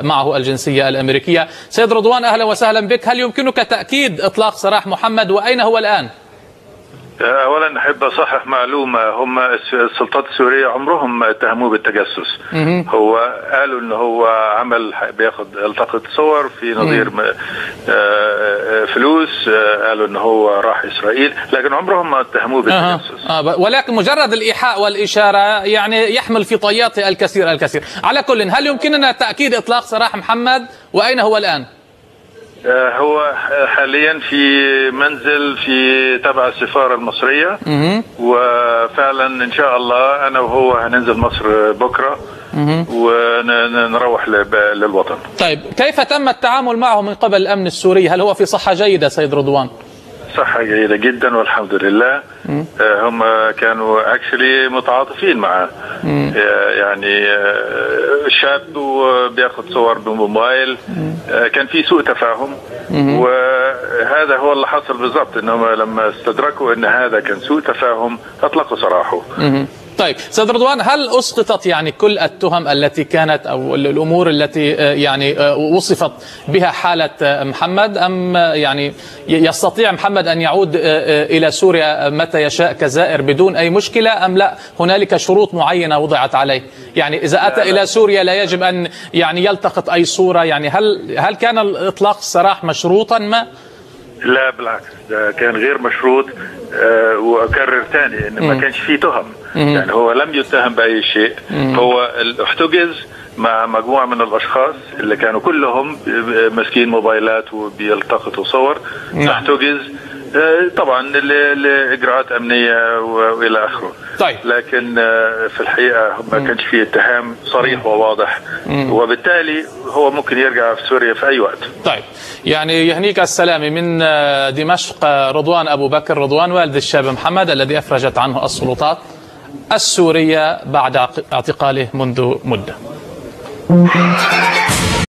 معه الجنسية الأمريكية. سيد رضوان، أهلا وسهلا بك. هل يمكنك تأكيد إطلاق سراح محمد وأين هو الآن؟ أولا أحب أصحح معلومة، هم السلطات السورية عمرهم ما اتهموه بالتجسس. هو قالوا إن هو عمل بياخد التقط صور في نظير فلوس، قالوا إن هو راح إسرائيل، لكن عمرهم ما اتهموه بالتجسس. ولكن مجرد الإيحاء والإشارة يعني يحمل في طياته الكثير الكثير. على كل، هل يمكننا تأكيد إطلاق سراح محمد وأين هو الآن؟ هو حاليا في منزل في تبع السفارة المصرية، وفعلا إن شاء الله أنا وهو هننزل مصر بكرة ونروح للوطن. طيب، كيف تم التعامل معه من قبل الأمن السوري؟ هل هو في صحة جيدة سيد رضوان؟ صحة جيدة جدا والحمد لله. هم كانوا actually متعاطفين معه، يعني شاب وبياخد صور بموبايل، كان في سوء تفاهم، وهذا هو اللي حصل بالضبط، انهم لما استدركوا ان هذا كان سوء تفاهم اطلقوا سراحه. طيب سيد رضوان، هل أسقطت يعني كل التهم التي كانت أو الأمور التي يعني وصفت بها حالة محمد، أم يعني يستطيع محمد أن يعود إلى سوريا متى يشاء كزائر بدون أي مشكلة، أم لا هنالك شروط معينة وضعت عليه؟ يعني إذا أتى إلى سوريا لا يجب أن يعني يلتقط أي صورة، يعني هل كان الإطلاق السراح مشروطا ما؟ لا بالعكس، ده كان غير مشروط. واكرر ثاني ان ما كانش فيه تهم، يعني هو لم يتهم باي شيء. هو احتجز مع مجموعة من الاشخاص اللي كانوا كلهم ماسكين موبايلات وبيلتقطوا صور. احتجز طبعا لاجراءات امنية والى اخره. طيب. لكن في الحقيقة ما كانش فيه اتهام صريح وواضح، وبالتالي هو ممكن يرجع في سوريا في اي وقت. طيب، يعني يهنيك السلامة من دمشق رضوان ابو بكر رضوان، والد الشاب محمد الذي افرجت عنه السلطات السورية بعد اعتقاله منذ مده.